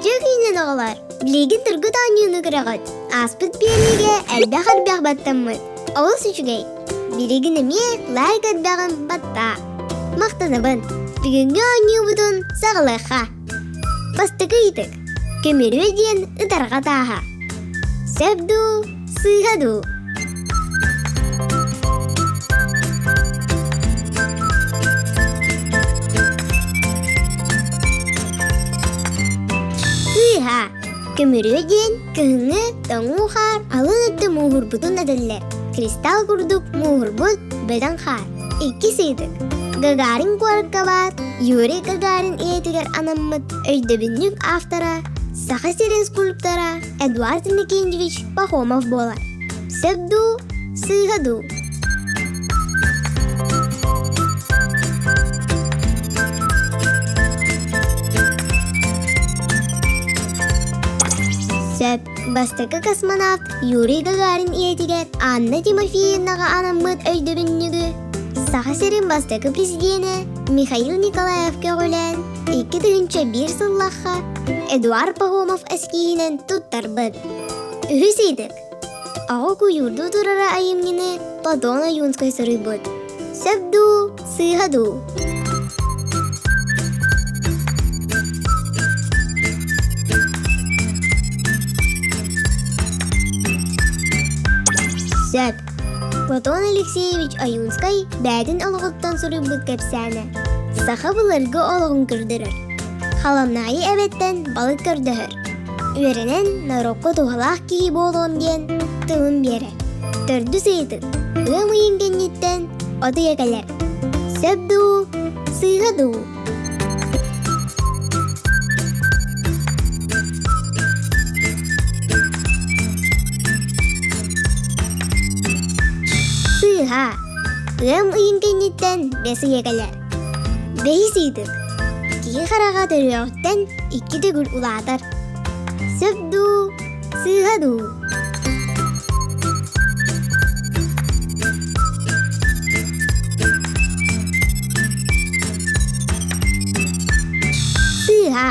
Үтүө күнүнэн оҕолор! Билигин тургут оонньууну көрөҕүт. Ааспыт биэриигэ элбэх элбэх баттаммыт. Олус үчүгэй. Билигин эмиэ лайк элбэҕин баттаа. Махтанабын. Бүгүҥҥү оонньуубутун саҕалыахха. Бастакы ыйытык. Көмүрүө диэн ытарҕа тааһа. Сөп дуу, сыыһа дуу? Сыыһа. Көмүрүө диэн кыһыҥҥы тоҥуу хаар алын өттө мууһурбутун этэллэр. Кристалл курдук мууһурбут бөдөҥ хаар. Иккис ыйытык. Гагарин куоракка баар Юрий Гагарин ийэтигэр анаммыт өйдөбүнньүк автора Саха сирин скульптора Эдуард Иннокентьевич Пахомов буолар. Сөп дуу, сыыһа дуу? Сөп. Бастакы космонавт Юрий Гагарин ийэтигэр Анна Тимофеевнаҕа анаммыт өйдөбүнньүгү Саха сирин бастакы президенэ Михаил Николаев көҕүлээн 2001 сыллаахха Эдуард Пахомов эскииһинэн туттарбыт. Үһүс ыйытык. Оҕо куйуурдуу турара айымньыны Платон Ойуунскай суруйбут. Сөп дуу, сыыһа дуу? Сөп. Платон Алексеевич Ойуунскай бэйэтин олоҕуттан суруйбут кэпсээнэ саха былыргы олоҕун көрдөрөр. Халамнаайы эбэттэн балык көрдөһөр. Үөрэнэн норуокка туһалаах киһи буолуом диэн тылын биэрэр. Төрдүс ыйытык. Ыам ыйын кэнниттэн от ыйа кэлэр. Сөп дуу, сыыһа дуу? Сыыһа. Ыам ыйын кэнниттэн бэс ыйа кэлэр. Бэһис ыйытык. Киһи хараҕа төрүөҕүттэн икки төгүл улаатар. Сөп дуу, сыыһа дуу? Сыыһа.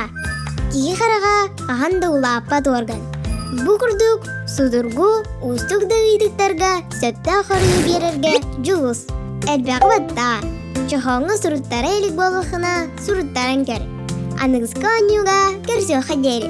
Киһи хараҕа хаһан да улааппат уорган. Бу курдук судургу, уустук да ыйытыктарга сөптөөх хоруйу биэрэргэ дьулус. Элбэҕи баттаа. Чохооҥҥо суруттара илик буоллаххына, суруттаран көр. Аныгыскы оонньууга көрсүөххэ диэри.